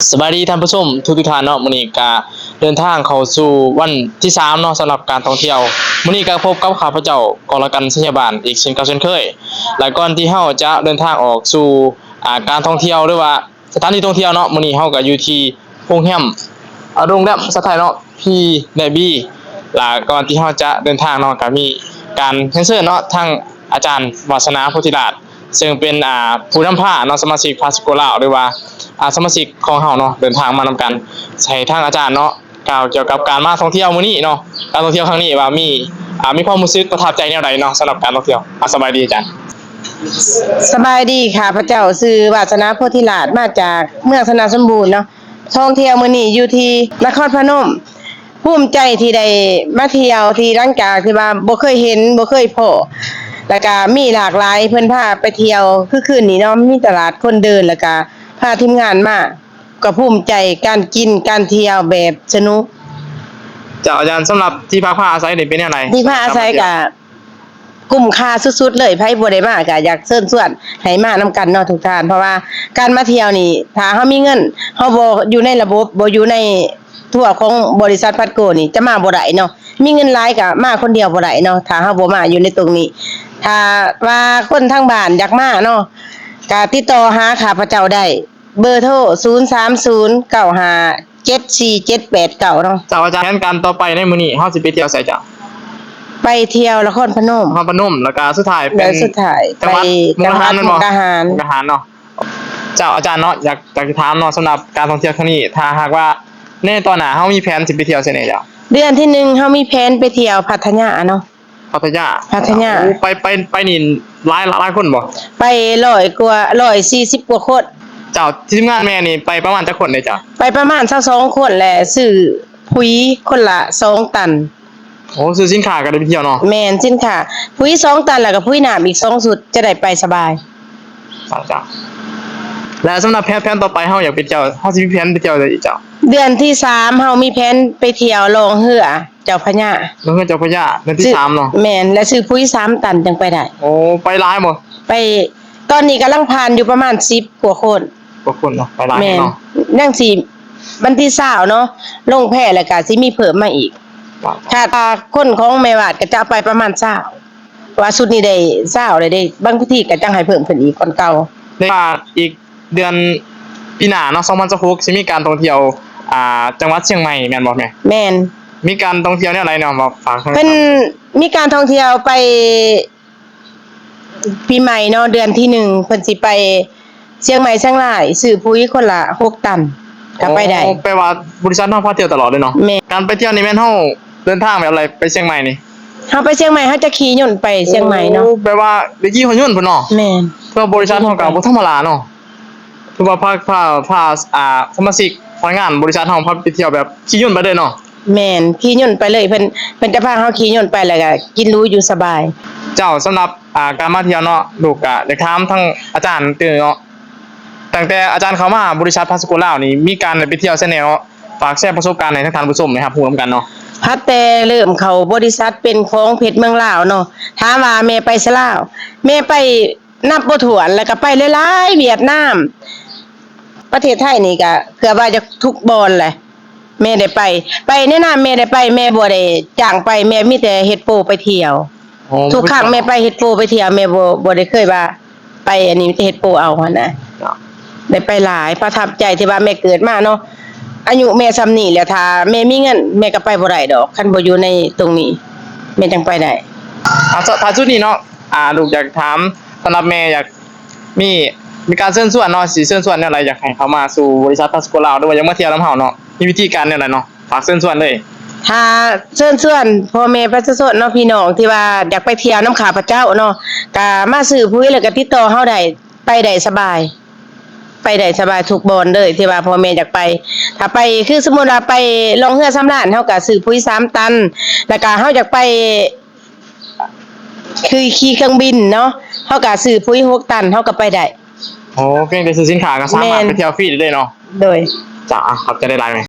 ສະບາຍດີທ່ານຜູ້ຊົມທຸກໆທ່ານເນາະ, ມື້ນີ້ກະເດີນທາງເຂົ້າສູ່ວັນທີສາມເນາະ ສຳລັບການທ່ອງທ່ຽວ. ມື້ນີ້ກະພົບກັບຂ້າພະເຈົ້າ ກໍລະກັນ ໄຊຍະບານ ອີກເຊັ່ນເກົ່າເຊັ່ນເຄີຍ. ແລະ ກ່ອນທີ່ເຮົາຈະເດີນທາງອອກສູ່ ອາ ການທ່ອງທ່ຽວ ຫຼືວ່າສະຖານທີ່ທ່ອງທ່ຽວເນາະ, ມື້ນີ້ເຮົາກະຢູ່ທີ່ໂຮງແຮມ ອາ ໂຮງແຮມສະໄຕເນາະ ພີ ແລະ ບີ ແລະ ກ່ອນທີ່ເຮົາຈະເດີນທາງເນາະ ກະມີການຮຽນເຊີນເນາະ ທາງອາຈານ ວາສະນາ ໂພທິລາດ ເຊິ່ງເປັນ ອາ ຜູ້ນຳພາເນາະ ສະມາຊິກພາສະໂກລາວ ຫຼືວ່າ ອາ ສະມາຊິກຂອງເຮົາເນາະ ເດີນທາງມານຳກັນ ໃຫ້ທາງອາຈານເນາະ ກ່າວກ່ຽວກັບການມາທ່ອງທ່ຽວມື້ນີ້ເນາະ, ການທ່ອງທ່ຽວຄັ້ງນີ້ວ່າມີ ອາ ມີຄວາມຮູ້ສຶກປະທັບໃຈແນວໃດເນາະ ສຳລັບການທ່ອງທ່ຽວ. ອາ ສະບາຍດີອາຈານ. ສະບາຍດີ, ຂ້າພະເຈົ້າຊື່ວາສະນາ ໂພທິລາດ ມາຈາກເມືອງຊະນະສົມບູນເນາະ. ທ່ອງທ່ຽວມື້ນີ້ຢູ່ທີ່ນະຄອນພະນົມ. ພູມໃຈທີ່ໄດ້ມາທ່ຽວ ທີ່ຫຼັງຈາກທີ່ວ່າບໍ່ເຄີຍເຫັນ ບໍ່ເຄີຍພໍ້ ແລ້ວກະມີຫຼາກຫຼາຍເພິ່ນພາໄປທ່ຽວ ຄືຄືນນີ້ເນາະ ມີຕະຫຼາດຄົນເດີນ ແລ້ວກະພາທີມງານມາ ກໍພູມໃຈການກິນການທ່ຽວແບບສະໜຸກ. ເຈົ້າ ອາຈານ, ສຳລັບທີ່ພັກພາອາໄສນີ້ເປັນແນວໃດ? ທີ່ພັກອາໄສກະ ກຸ້ມຄ່າສຸດໆເລີຍ, ໃຜບໍ່ໄດ້ມາກະຢາກເຊີນຊວນໃຫ້ມານຳກັນເນາະທຸກທ່ານ, ເພາະວ່າການມາທ່ຽວນີ້ ຖ້າເຮົາມີເງິນ ເຮົາບໍ່ຢູ່ໃນລະບົບ ບໍ່ຢູ່ໃນທົວຂອງບໍລິສັດພັດໂກນີ້ ຈະມາບໍ່ໄດ້ເນາະ. ມີເງິນຫຼາຍກະມາຄົນດຽວບໍ່ໄດ້ເນາະ ຖ້າເຮົາບໍ່ມາຢູ່ໃນຕົງນີ້. ຖ້າວ່າຄົນທາງບ້ານຢາກມາເນາະ ກະຕິດຕໍ່ຫາຂ້າພະເຈົ້າໄດ້ ເບີໂທ ສູນສາມສູນ ເກົ້າຫ້າ ເຈັດສີ່ເຈັດແປດເກົ້າເນາະ. ເຈົ້າ ອາຈານ, ແຜນການຕໍ່ໄປໃນມື້ນີ້ເຮົາຊິໄປທ່ຽວໃສເຈົ້າ? ໄປທ່ຽວນະຄອນພະນົມ. ນະຄອນພະນົມ ແລ້ວກະສຸດທ້າຍເປັນ ແລ້ວສຸດທ້າຍ ໄປຈັງຫວັດມຸກດາຫານແມ່ນບໍ່? ມຸກດາຫານ. ມຸກດາຫານເນາະ. ເຈົ້າ ອາຈານເນາະ, ຢາກ ຢາກຈະຖາມເນາະ ສຳລັບການທ່ອງທ່ຽວຄັ້ງນີ້ ຖ້າຫາກວ່າໃນຕອນໜ້າເຮົາມີແຜນຊິໄປທ່ຽວໃສແດ່ເຈົ້າ? ເດືອນທີໜຶ່ງເຮົາມີແຜນໄປທ່ຽວພັດທະຍາເນາະ. ພັດທະຍາ. ພັດທະຍາ. ໂອ້ ໄປ ໄປ ໄປນີ້ຫຼາຍ ຫຼາຍຄົນບໍ່? ໄປຮ້ອຍກວ່າ ຮ້ອຍສີ່ສິບກວ່າຄົນ. ເຈົ້າ, ທີມງານແມ່ນີ້ໄປປະມານຈັກຄົນເດ້ເຈົ້າ? ໄປປະມານຊາວສອງຄົນ ແລະ ຊື້ປຸ໋ຍຄົນລະສອງຕັນ. ໂອ້ ຊື້ສິນຄ້າກໍໄດ້ໄປທ່ຽວເນາະ? ແມ່ນ, ສິນຄ້າ ປຸ໋ຍສອງຕັນ ແລ້ວກໍປຸ໋ຍນ້ຳອີກສອງຊຸດ ຈະໄດ້ໄປສະບາຍ. ເຈົ້າ ເຈົ້າ. ແລະ ສຳລັບແຜນ ແຜນຕໍ່ໄປເຮົາຢາກໄປທ່ຽວ ເຮົາຊິມີແຜນໄປທ່ຽວໃດອີກເຈົ້າ? ເດືອນທີສາມເຮົາມີແຜນໄປທ່ຽວລ່ອງເຮືອ ເຈົ້າພະຍາ. ເຮືອເຈົ້າພະຍາ ເດືອນທີສາມເນາະ? ແມ່ນ, ແລະ ຊື້ປຸ໋ຍສາມຕັນຈັ່ງໄປໄດ້. ໂອ້ ໄປຫຼາຍບໍ່? ໄປ ຕອນນີ້ກຳລັງຜ່ານຢູ່ປະມານສິບກວ່າຄົນ. ກວ່າຄົນເນາະ, ໄປຫຼາຍແຮງເນາະ. ແມ່ນ, ຍັງຊິ ວັນທີຊາວເນາະ ລົງແພ ແລ້ວກະຊິມີເພີ່ມມາອີກ. ຖ້າ ຖ້າຄົນຂອງແມ່ວາດກໍຈະເອົາໄປປະມານຊາວ ວ່າຊຸດນີ້ໄດ້ຊາວແລ້ວເດ້, ບາງທີກໍຈັ່ງໃຫ້ເພີ່ມຂຶ້ນອີກກ່ອນເກົ່າ. ໄດ້ວ່າອີກເດືອນປີໜ້າເນາະ ສອງພັນຊາວຫົກ ຊິມີການທ່ອງທ່ຽວ ອ່າ ຈັງຫວັດຊຽງໃໝ່ແມ່ນບໍ່ແມ່? ແມ່ນ. ມີການທ່ອງທ່ຽວແນວໃດເນາະ ມາຝາກທາງ ເພິ່ນມີການທ່ອງທ່ຽວໄປປີໃໝ່ເນາະ ເດືອນທີໜຶ່ງເພິ່ນຊິໄປຊຽງໃໝ່ຊຽງລາຍ ຊື້ປຸ໋ຍຄົນລະຫົກຕັນ ກໍໄປໄດ້. ໂອ້ ແປວ່າບໍລິສັດເຮົາພາທ່ຽວຕະຫຼອດເລີຍເນາະ? ແມ່ນ. ການໄປທ່ຽວນີ້ແມ່ນເຮົາເດີນທາງແບບໃດໄປຊຽງໃໝ່ນີ້? ເຮົາໄປຊຽງໃໝ່ ເຮົາຈະຂີ່ຍົນໄປຊຽງໃໝ່ເນາະ. ໂອ້ ແປວ່າໄດ້ຂີ່ຮອດຍົນພຸ້ນເນາະ? ແມ່ນ. ເພາະບໍລິສັດເຮົາກໍບໍ່ທຳມະດາເນາະ. ຄືວ່າພາ ພາ ພາ ອ່າ ສະມາຊິກພະນັກງານບໍລິສັດເຮົາພາໄປທ່ຽວແບບຂີ່ຍົນໄປເລີຍເນາະ? ແມ່ນ, ຂີ່ຍົນໄປເລີຍ. ເພິ່ນ ເພິ່ນຈະພາເຮົາຂີ່ຍົນໄປ ແລ້ວກໍກິນຫຼູຢູ່ສະບາຍ. ເຈົ້າ, ສຳລັບ ອ່າ ການມາທ່ຽວເນາະ, ລູກກໍຢາກຖາມທາງອາຈານຕື່ມເນາະ, ຕັ້ງແຕ່ອາຈານເຂົ້າມາບໍລິສັດພາສະໂກລາວນີ້ ມີການໄດ້ໄປທ່ຽວໃສແດ່ເນາະ? ຝາກແຊປະສົບການໃຫ້ທາງທ່ານຜູ້ຊົມໄດ້ຮັບຮູ້ນຳກັນເນາະ. ພັດແຕ່ເລີ່ມເຂົ້າບໍລິສັດເປັນຂອງເພັດເມືອງລາວເນາະ, ຖາມວ່າແມ່ໄປສະລາວ, ແມ່ໄປ ນັບບໍ່ຖ້ວນ ແລ້ວກໍໄປຫຼາຍໆ ຫວຽດນາມ ປະເທດໄທນີ້ກໍເກືອບວ່າຈະທຸກບ່ອນແຫຼະ ແມ່ໄດ້ໄປ. ໄປໃນນາມແມ່ໄດ້ໄປ, ແມ່ບໍ່ໄດ້ຈ້າງໄປ, ແມ່ມີແຕ່ເຮັດໂປໄປທ່ຽວ. ໂອ້ ທຸກຄັ້ງແມ່ໄປເຮັດໂປໄປທ່ຽວ, ແມ່ບໍ່ ບໍ່ໄດ້ເຄີຍວ່າໄປອັນນີ້, ມີແຕ່ເຮັດໂປເອົາຫັ້ນນະ. ໄດ້ໄປຫຼາຍ, ປະທັບໃຈທີ່ວ່າແມ່ເກີດມາເນາະ, ອາຍຸແມ່ສ່ຳນີ້ແລ້ວ, ຖ້າແມ່ມີເງິນ ແມ່ກໍໄປບໍ່ໄດ້ດອກ, ຄັນບໍ່ຢູ່ໃນຕົງນີ້ ແມ່ຈັ່ງໄປໄດ້. ອ່າ ທ້າຍສຸດນີ້ເນາະ, ອ່າ ລູກຢາກຖາມ ສຳລັບແມ່ຢາກ ມີ ມີການເຊີນຊວນເນາະ, ຊິເຊີນຊວນແນວໃດ ຢາກໃຫ້ເຂົ້າມາສູ່ບໍລິສັດພາສະໂກລາວ ຫຼືວ່າຢາກມາທ່ຽວນຳເຮົາເນາະ, ມີວິທີການແນວໃດເນາະ? ຝາກເຊີນຊວນເລີຍ. ຖ້າເຊີນຊວນພໍ່ແມ່ປະຊາຊົນເນາະ, ພີ່ນ້ອງທີ່ວ່າຢາກໄປທ່ຽວນຳຂ້າພະເຈົ້າເນາະ, ກະມາຊື້ປຸ໋ຍ ແລ້ວກະຕິດຕໍ່ເຮົາໄດ້, ໄປໄດ້ສະບາຍ, ໄປໄດ້ສະບາຍທຸກບ່ອນເລີຍ ທີ່ວ່າພໍ່ແມ່ຢາກໄປ. ຖ້າໄປ ຄືສົມມຸດວ່າໄປລ່ອງເຮືອສຳລານ, ເຮົາກະຊື້ປຸ໋ຍສາມຕັນ, ແລ້ວກະເຮົາຢາກໄປ ຄືຂີ່ເຄື່ອງບິນເນາະ, ເຮົາກໍຊື້ປຸ໋ຍຫົກຕັນ ເຮົາກໍໄປໄດ້. ໂອ້ ພຽງແຕ່ຊື້ສິນຄ້າກໍສາມາດ ແມ່ນ ໄປທ່ຽວຟຣີໄດ້ເລີຍເນາະ? ໂດຍ. ເຈົ້າ ຂອບໃຈຫຼາຍໆແມ່.